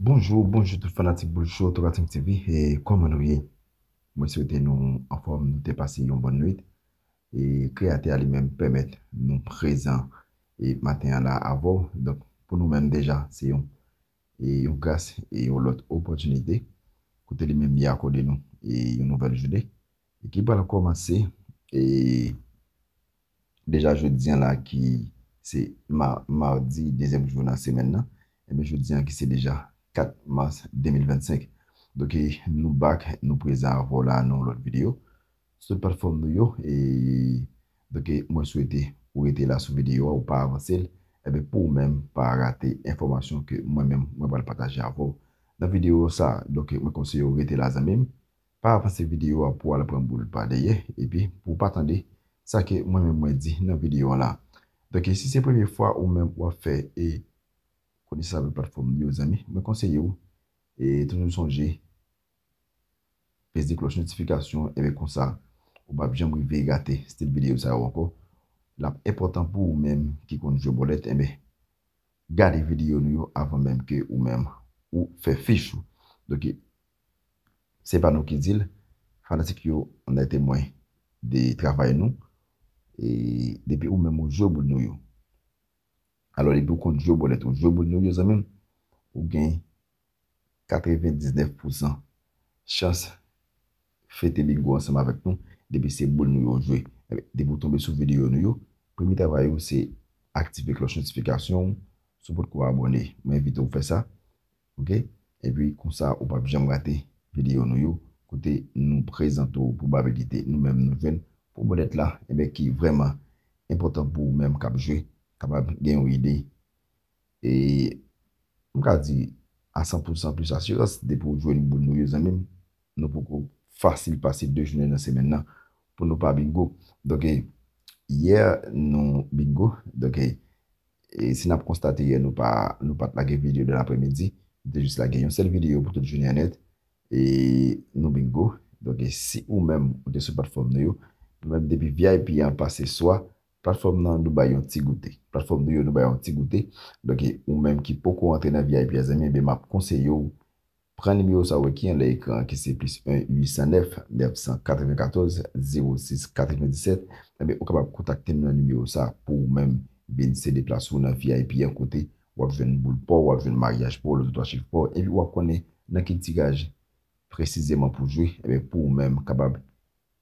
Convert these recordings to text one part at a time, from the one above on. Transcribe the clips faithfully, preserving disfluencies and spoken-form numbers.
Bonjou, bonjou tout fanatik Boul Show, Tokating T V, e kòman nou ye? Mwen swete nou anfòm, nou te pase yon bòn nwit. E Kreyatè a li menm pèmèt nou prezan e maten an la avè w. Donk, pou nou menm deja, se yon, e yon gras e yon lòt opòtinite. Kote li menm li akòde nou e yon nouvèl jounen. E ki pral kòmanse e deja jodi an la ki se ma-, madi, dezyèm jou nan semèn nan, ebyen jodi an ki se deja kat mas de mil vennsenk. Donk, e, nou back, nou prezan avè w la nan yon lòt videyo. Sou tout platfòm nou yo, e, donk, e, mwen swete ou rete la sou videyo a, ou pa avanse l, ebyen pou ou menm pa rate enfòmasyon ke mwen menm, mwen pral pataje avè w nan videyo sa. Donk, e, mwen konseye w rete la zanmi m. Pa avanse videyo a pou w al pran boul pa dèyè, epi pou w pa tande sa ke mwen menm mwen di nan videyo an la. Donk, e, si se premye fwa ou menm w ap fè e konesans avèk platfòm nou yo, zanmi, mwen konseye w e toujou sonje peze klòch notifikasyon, ebyen konsa, ou p ap janm rive rate stil videyo sa yo ankò. L ap enpòtan pou ou menm ki konn jwe bòlèt, ebyen, gade videyo nou yo avan menm ke ou menm ou fè fich ou. Donk, se pa nou ki di l, fanatik yo, ann temwen de travay nou, e depi ou menm ou jwe boul nou yo. Alò, depi ou konn jwe bòlèt, ou jwe boul nou yo, zanmi m, ou gen katrevendiznèf pousan chans fete bingo ansanm avèk nou, depi se boul nou yo w jwe. Ebyen, depi w tonbe sou videyo nou yo, premye travay ou se aktive klòch notifikasyon w, si w potko abòne, mwen envite w fè sa, oke? Epi konsa, ou p ap janm rate videyo nou yo, kote nou prezante w pwobabilite nou menm nou jwenn pou bòlèt la, ebyen ki vrèman enpòtan pou ou menm k ap jwe, kapab gen yon ide. E m ka di a san pousan plis asirans, depi w jwenn boul nou yo, zanmi m, nou poko fasil pase de jounen nan semèn nan pou nou pa bingo. Donk, e, yè nou bingo. Donk, e, e si n ap konstate yè nou pa, nou pa t lage videyo de lapremidi, nou te jis lage yon sèl videyo pou tout jounen an nèt. E nou bingo. Donk, e si ou menm ou te sou platfòm nou yo, nou menm depi V I P an pase swa, platfòm nan nou bay yon ti goute. Platfòm nou yo nou bay yon ti goute. Donk, e ou menm ki poko antre nan V I P a, zanmi, ebyen m ap konseye w pran nimewo sa w wè ki anlè ekran an, ki se plis en uit san nèf, nèf san katrevenkatòz, zewo sis katrevendiset. Ebyen, ou kapab kontakte m nan nimewo sa pou ou menm vin sede plas ou nan V I P an, kote w ap jwenn boul pa w, w ap jwenn maryaj pa w, loto twa chif pa w, epi w ap konnen nan ki tiraj presizeman pou jwe, ebyen, pou ou menm kapab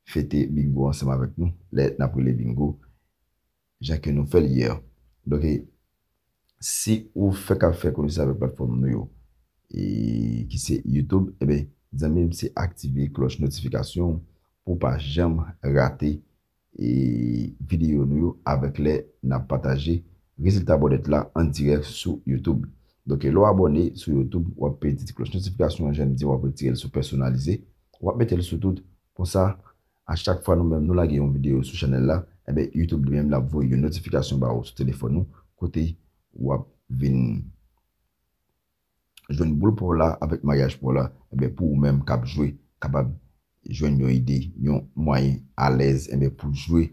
fete bingo ansanm avèk nou, lè n ap rele bingo, jan ke nou fè l yè. Donk, e, si ou fèk ap fè konesans avèk platfòm nou yo, e, ki se YouTube, ebyen, zanmi m, se aktive klòch notifikasyon pou w pa janm rate e videyo nou yo avèk lè n ap pataje rezilta bòlèt la an dirèk sou YouTube. Donk, lè w abòne sou YouTube, w ap peye ti klòch notifikasyon an, jan m di, w ap retire l sou pèsonalize, w ap mete l sou tout. Konsa, a chak fwa nou menm nou lage yon videyo sou chanèl la, ebyen, YouTube li menm l ap voye yon notifikasyon ba ou sou telefòn ou, kote w ap vin jwenn boul pa w la avèk maryaj pa w la, ebyen, pou ou menm k ap jwe, kapab jwenn yon ide, yon mwayen alèz, ebyen, pou jwe,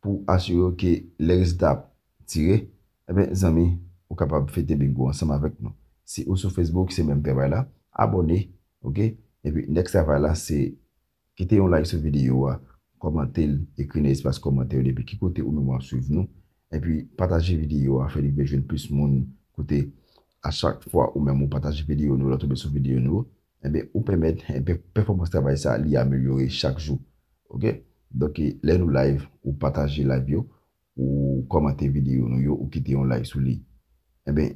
pou asire w ke lè rezilta ap tire, ebyen, zanmi, ou kapab fete bingo ansanm avèk nou. Si ou sou Facebook, se menm travay la, abòne, oke? Epi, next travay la, se kite yon like sou videyo a, kòmante l, ekri nan espas kòmantè yo depi ki kote ou menm w ap swiv nou. Epi pataje videyo a, fè li rive jwenn plis moun, kote a chak fwa ou menm ou pataje videyo nou, lè w tonbe sou videyo nou, ebyen, ou pèmèt, ebyen, pèfòmans travay sa a, li amelyore chak jou. Oke? Donk, lè nou live, ou pataje live yo, ou kòmante videyo nou yo, ou kite yon like sou li. Ebyen,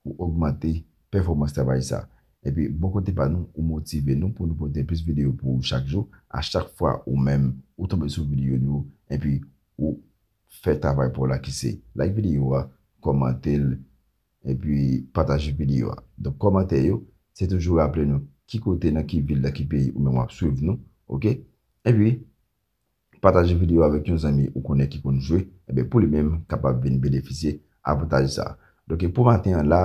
ou ogmante pèfòmans travay sa. Epi, bò kote pa nou, ou motive nou pou nou pote plis videyo pou ou chak jou. A chak fwa ou menm, ou tonbe sou videyo nou, epi ou fè travay pa w la ki se like videyo a, kòmante l, epi pataje videyo a. Donk, kòmantè yo, se toujou raple nou ki kote, nan ki vil, nan ki peyi ou menm w ap swiv nou, oke? Epi, pataje videyo avèk yon zanmi ou konnen ki konn jwe, ebyen, pou li menm kapab vin benefisye avantaj sa. Donk, pou maten an la,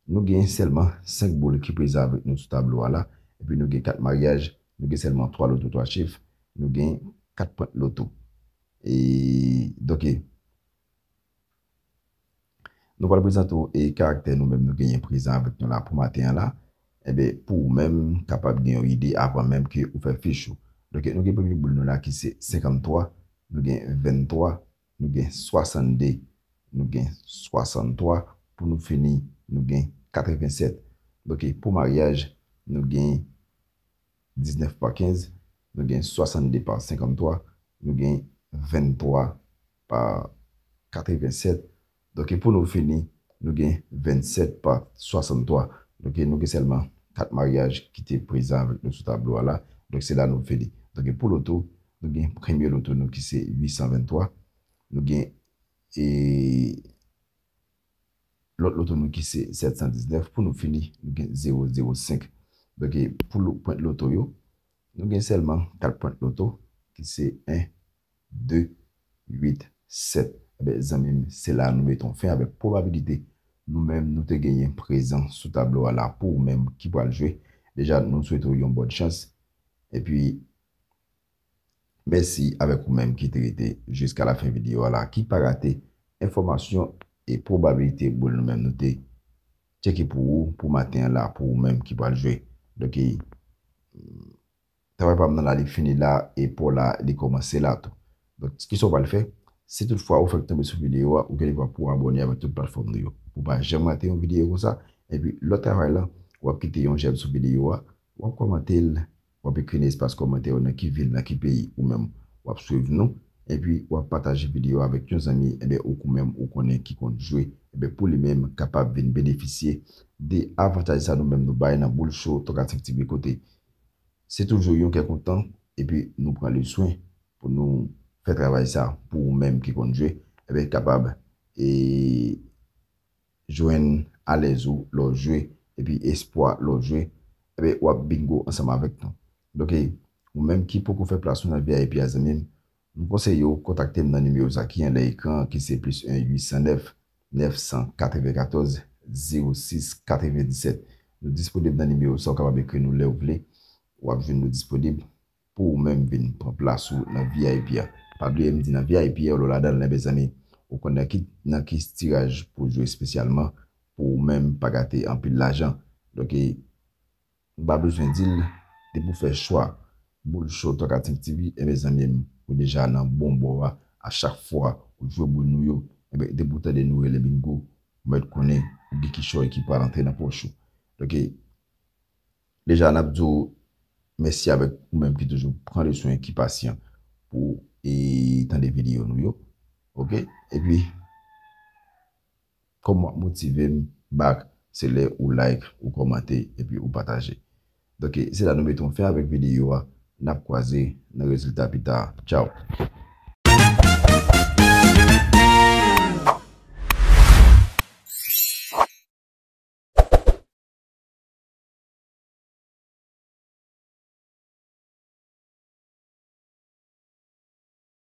nou gen sèlman senk boul ki prezan avèk nou sou tablo a la, epi nou gen kat maryaj, nou gen sèlman twa loto twa chif, nou gen kat pwent loto. E, donk, nou pral prezante w e karaktè nou menm nou genyen prezan avèk nou la pou maten an la. Enben, pou ou menm, kapab gen yon ide avan menm ke ou fè fich ou. Donk, nou gen premye boul nou la ki se senkanntwa, nou gen venntwa, nou gen swasannde, nou gen swasanntwa, pou nou fini, nou gen katrevensèt. Donk, pou maryaj, nou gen diznèf pa kenz, nou gen swasannde pa senkanntwa, nou gen venntwa pa katrevensèt. Donk, pou nou fini, nou gen vennsèt pa swasanntwa. Donk, nou gen sèlman kat maryaj ki te prezan avèk nou sou tablo a la. Donk, se la nou fini. Donk, pou loto, nou gen premye loto nou ki se uit san venntwa. Nou gen, e, lòt loto nou ki se sèt san diznèf. Pou nou fini, nou gen zewo zewo senk. Donk, pou lo-, pwent loto yo, nou gen sèlman kat pwent loto ki se en, de, uit, sèt. Enben, zanmi m, se la nou mete yon fen avèk pwobabilite nou menm nou te genyen prezan sou tablo a la pou ou menm ki pral jwe. Deja, nou swete w yon bòn chans. Epi, mèsi avèk ou menm ki te rete jiska lafen videyo a la, ki pa rate enfòmasyon e pwobabilite boul nou menm nou te tcheke pou ou, pou maten an la, pou ou menm ki pral jwe. Donk, e, travay pa m nan la, li fini la, e pa w la, li kòmanse la tou. Donk, kisa w pral fè? Si toutfwa ou fèk tonbe sou videyo a, ou gen devwa pou w abòne avèk tout platfòm nou yo. Pou w pa janm rate yon videyo konsa. Epi, lòt travay la, w ap kite yon jèm sou videyo a, w ap kòmante l, w ap ekri nan espas kòmantè yo nan ki vil, nan ki peyi ou menm w ap swiv nou, epi w ap pataje videyo a avèk yon zanmi, enben, ou menm ou konnen ki konn jwe, enben, pou li menm kapab vin benefisye de avantaj sa nou menm nou bay nan Boul Show Talkative T V kote se toujou yon kè kontan, epi nou pran le swen pou nou fè travay sa pou ou menm ki konn jwe, enben, kapab, e, jwenn alèz ou lè w jwe, epi espwa lè w jwe, enben, w ap bingo ansanm avèk nou. Donk, e, ou menm ki poko fè plas ou nan V I P a, zanmi m, m konseye w kontakte m nan nimewo sa ki anlè ekran an, ki se plis en uit san nèf, nèf san katrevenkatòz, zewo sis katrevendisèt. Nou disponib nan nimewo sa, ou kapab ekri nou lè w vle. W ap jwenn nou disponib pou ou menm vin pran plas ou nan V I P a. Pa bliye m di nan V I P a, lè w ladan l, enben zanmi, ou konn nan ki, nan ki tiraj pou jwe espesyalman, pou ou menm pa gate anpil lajan. Donk, e, m pa bezwen di l, depi w fè chwa Boul Show Talkative T V, enben zanmi m, ou deja nan bon bò a. A chak fwa ou jwe boul nou yo, enben, depi w tande nou rele bingo, ou mèt konnen ou gen kichòy ki pral antre nan pòch ou. Donk, e, deja, n ap di w mèsi avèk ou menm ki toujou pran le swen, ki pasyan pou, e, tande videyo nou yo. Oke? Epi, kòm w ap motive m back, se lè ou like, ou kòmante, epi ou pataje. Donk, se la nou mete yon fen avèk videyo a. N ap kwaze nan rezilta pita. Tchaw!